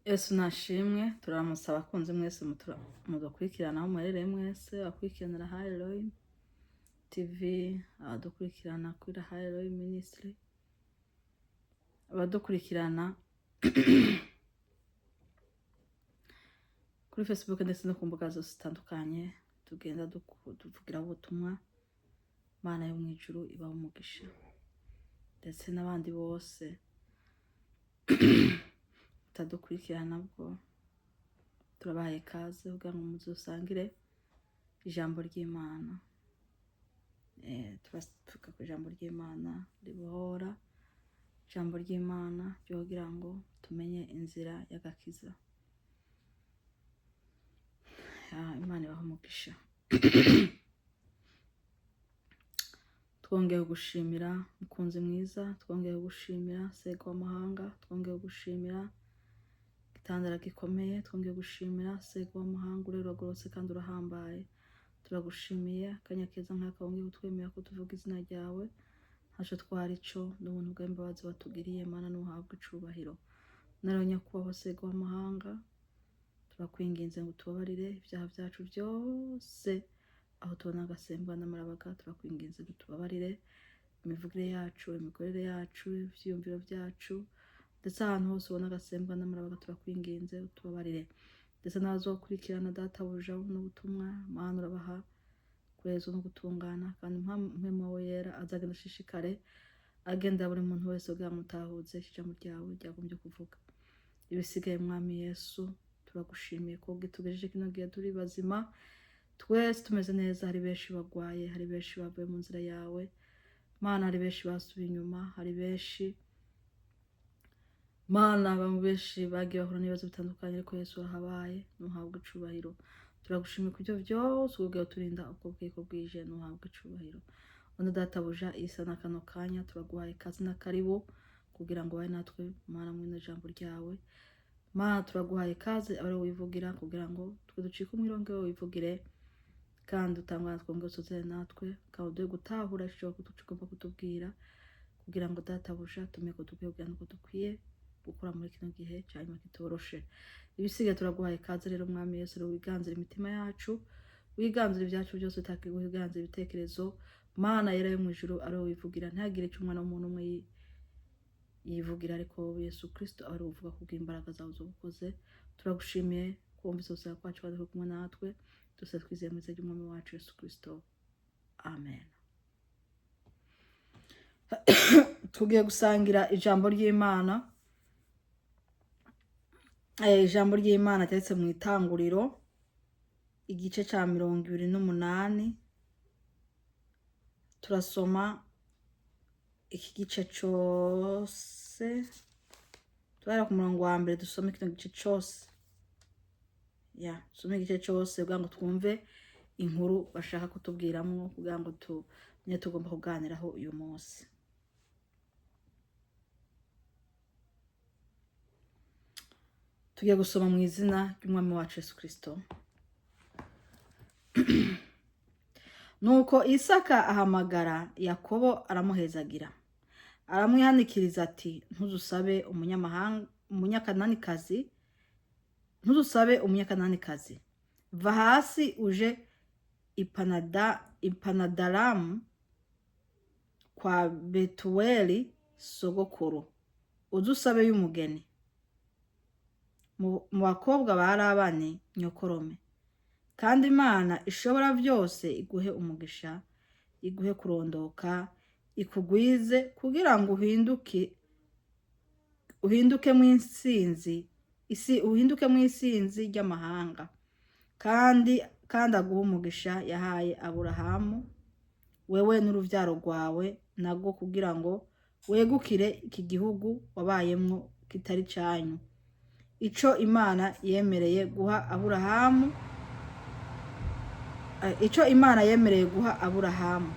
Yesu nashimwe. Turaramutsa abakunzi mwese mudukurikirana aho muherereye mwese, abakurikiranira Haleluya TV, abadukurikirana kuri Haleluya Ministry, abadukurikirana kuri Facebook ndetse no ku mbuga zose zitandukanye tugenda tuvugiraho ubutumwa. Imana yo mu ijuru ibahe umugisha, ndetse n'abandi bose mutadukurikirana nabwo turabahaye ikaze kugira ngo muzusangire ijambo ry'Imana. Turatuka ku ijambo ry'Imana ribohora, ijambo ry'Imana ryo kugira ngo tumenye inzira y'agakiza. Imana ibahe umugisha. Twongeye gushimira mukunzi mwiza, twongeye gushimira Sega w'amahanga, twongeye gushimira gitandara gikomeye, twongeye gushimira Sega w'amahanga, ureragorotse kandi urahambaye. Turagushimiye akanya keza nk'aka wongeye kutwemera ko tuvuga izina ryawe, ntaco twari co, n'ubuntu bw'imbabazi watugiriye. Mana nuhabwe icubahiro. Naro nyakubahwa Sega w'amahanga, turakwinginze ngo utubabarire ibyaha byacu byose, aho tubona agasembwa n'amarabaga, turakwinginze ngo utubabarire imivugire yacu, imikorere yacu, ivyiyumviro byacu, ndetse ahantu hose ubona agasembwa n'amarabaga, turakwinginze utubabarire. Ndetse n'abazokurikirana databuja n'ubutumwa, Mana urabaha kwezwa no gutungana, kandi mpwemu wawe yera azagenda ashishikare agenda buri muntu wese kugira ngo mutahuze ijambo ryawe ryagombye kuvuga. Ibisigaye Mwami Yesu, turagushimiye ko tugejeje kino gihe turi bazima, twese tumeze neza. Hari benshi bagwaye, hari benshi bavuye mu nzira yawe Mana, hari benshi basubiye inyuma, hari benshi Mana, bamwe benshi bagiye bahura n'ibibazo bitandukanye, ariko Yesu urahabaye, ntuhabwe icubahiro. Turagushimiye ku byo byose ubwo turinda ubwo bwiko bwije, ntuhabwe icubahiro. Undi databuja isa na kano kanya turaguhaye ikaze na karibu kugira ngo babe natwe Mana mwino jambo ryawe. Mana turaguhaye ikaze abe wivugira kugira ngo twe ducike umwironge we wivugire, kandi utangwa natwe ngo usozere natwe, kandi uduhe gutahura ico ugomba kutubwira kugira ngo databuja tumenye ko dukwiye kugira ngo dukwiye gukora muri kino gihe cyanyuma kitoroshe. Ibisigaye turaguhaye ikaze rero Mwami Yesu, rero wiganzira imitima yacu, wiganzira ibyacu byose, wiganzira ibitekerezo. Mana yera yo mu ijuru ari wowe wivugira, ntihagire icyo umwana w'umuntu umwe yivugira, ariko wowe Yesu Kristo ari uvuga kubw'imbaraga zawe z'ubukoze. Turagushimiye kumva gusenga kwacu kandi uri kumwe natwe, twese twizeye mu izina ry'Umwami wacu Yesu Kristo, amen. Tugiye gusangira ijambo ry'Imana. Ijambo ry'Imana ryanditse mu Itanguriro igice ca 28, turasoma iki gice cose, turahera ku murongo wa mbere dusome kino gice cose. Ya, dusome igice cose kugira ngo twumve inkuru bashaka kutubwiramwo, kugira ngo tumenye tugomba kuganiraho uyu munsi. Tugiye gusoma mu izina ry'Umwami wacu Yesu Kristo. Nuko Isaka ahamagara Yakobo aramuhezagira, aramwihanikiriza ati ntuzusabe umunyamahanga, umunyakananikazi, ntuzusabe umunyakananikazi, va hasi uje ipanadaramu kwa Betuweli sogokuru, uzusabe y'umugeni mu bakobwa ba Labani nyokorome. Kandi Imana ishobora byose iguhe umugisha, iguhe kurondoka, ikugwize kugira ngo uhinduke mw'insinzi isi, uhinduke mw'isinzi ry'amahanga. Kandi aguhe umugisha yahaye Aburahamu, wewe n'uruvyaro rwawe nago, kugira ngo wegukire iki gihugu wabayemwo kitari canyu, ico Imana yemereye guha Aburahamu, ico Imana yemereye guha Aburahamu.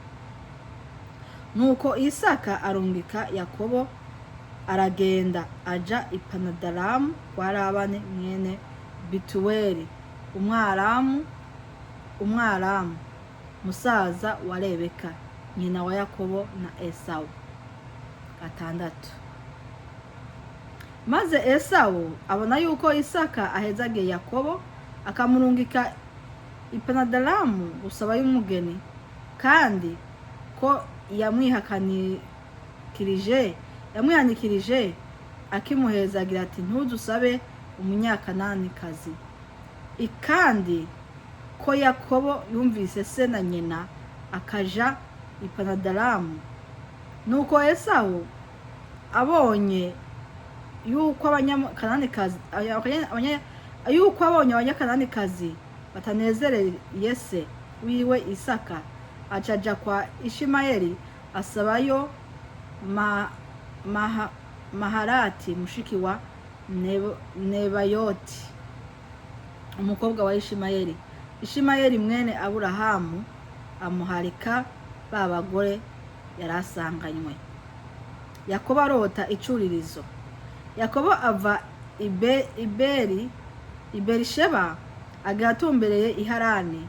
Nuko Isaka arungika Yakobo, aragenda aja i Panadaramu kwa Labani mwene Bituweli Umwaramu, musaza wa Rebeka nyina wa Yakobo na Esawu. 6. Maze Esawu abona yuko Isaka ahezagiye Yakobo, akamurungika i Panadaramu gusaba y'umugeni, kandi ko yamwihanikirije akimuhezagira ati: "Ntuzusabe umunyakananikazi." Kandi ko Yakobo yumvise se na nyina, akaja i Panadaramu. Nuko Esawu abonye yuko abanyakananikazi yuko abonye abanyakananikazi batanezereye se wiwe Isaka, acaja kwa Ishimayeli asabayo Maharati, mushiki wa Nebayoti, umukobwa wa Ishimayeli. Ishimayeli mwene Aburahamu amuharika ba bagore yari asanganywe. Yakobo arota icuririzo. Yakobo ava Iberi i Berisheba, agera atumbereye i Harani.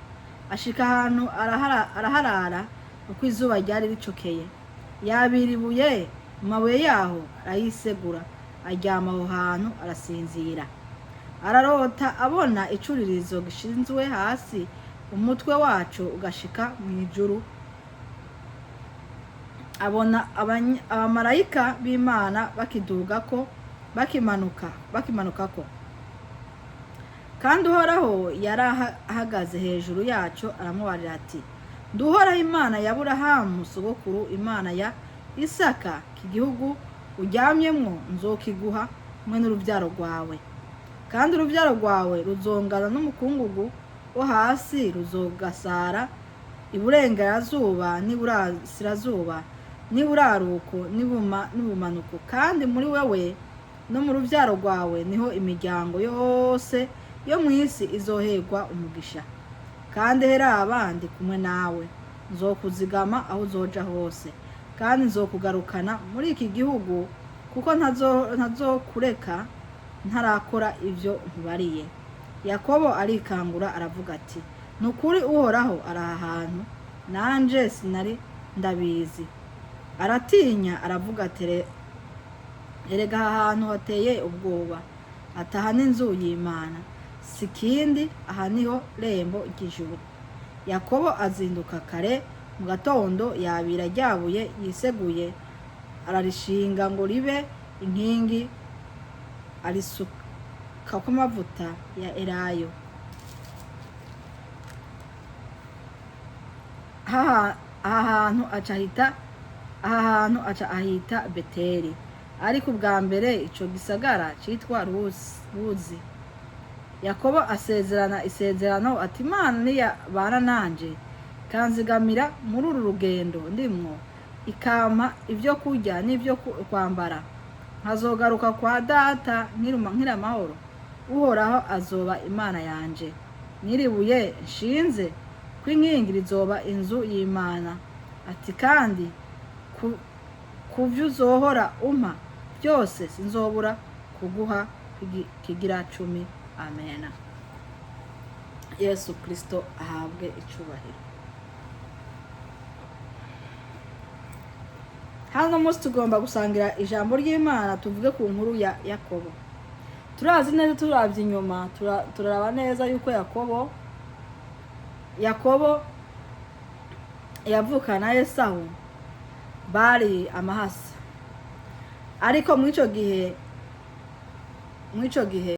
Ashika ahantu araharara uko izuba ryari ricokeye, yabira ibuye mu mabuye yaho, arayisegura, aryama aho hantu arasinzira. Ararota, abona icuririzo gishinzwe hasi, umutwe waco ugashika mu ijuru. Abona abamarayika b'Imana bakidugako, bakimanukako. Kandi Uhoraho yari ahagaze hejuru yaco. Aramubarira ati: "Ndi Uhoraho, Imana ya Aburahamu sogokuru, Imana ya Isaka. Iki gihugu uryamyemwo nzokiguha mwe n'urubyaro rwawe, kandi urubyaro rwawe ruzongana n'umukungugu wo hasi, ruzogasara iburengerazuba n'iburasirazuba n'iburaruko n'ubumanuko, kandi muri wewe no mu rubyaro rwawe niho imiryango yose yo mu isi izoherwa umugisha. Kandi heraba, ndi kumwe nawe, nzokuzigama aho uzoja hose, kandi nzokugarukana muri iki gihugu, kuko ntazokureka ntarakora ibyo nkubariye." Yakobo arikangura, aravuga ati: "Ni ukuri Uhoraho ari aha hantu, nanje sinari ndabizi." Aratinya, aravuga ati: "Erega aha hantu hateye ubwoba!" Ataha n'inzu y'Imana, si kindi, aha niho rembo ry'ijuru. Yakobo azinduka kare mu gatondo, yabira ryabuye yiseguye, ararishinga ngo ribe inkingi, arisukako amavuta ya elayo. Aha hantu aca ahita Beteli, ariko ubwa mbere ico gisagara citwa Luzi. Yakobo asezerana isezerano ati: "Imana niyabana nanje, ikanzigamira muri uru rugendo ndimwo, ikampa ibyo kurya n'ibyo kwambara, nkazogaruka kwa data nkiri amahoro, Uhoraho azoba Imana yanje, n'iri buye nshinze kw'inkingi rizoba inzu y'Imana." Ati: "Kandi ku vyo uzohora umpa byose sinzobura kuguha kigira cumi." Amena. Yesu Kristo ahabwe icubahiro. Hano munsi tugomba gusangira ijambo ry'Imana, tuvuge ku nkuru ya Yakobo. Turazi neza, turavye inyuma, turaraba neza yuko Yakobo yavukana na Esawu bari amahasa, ariko mw'ico gihe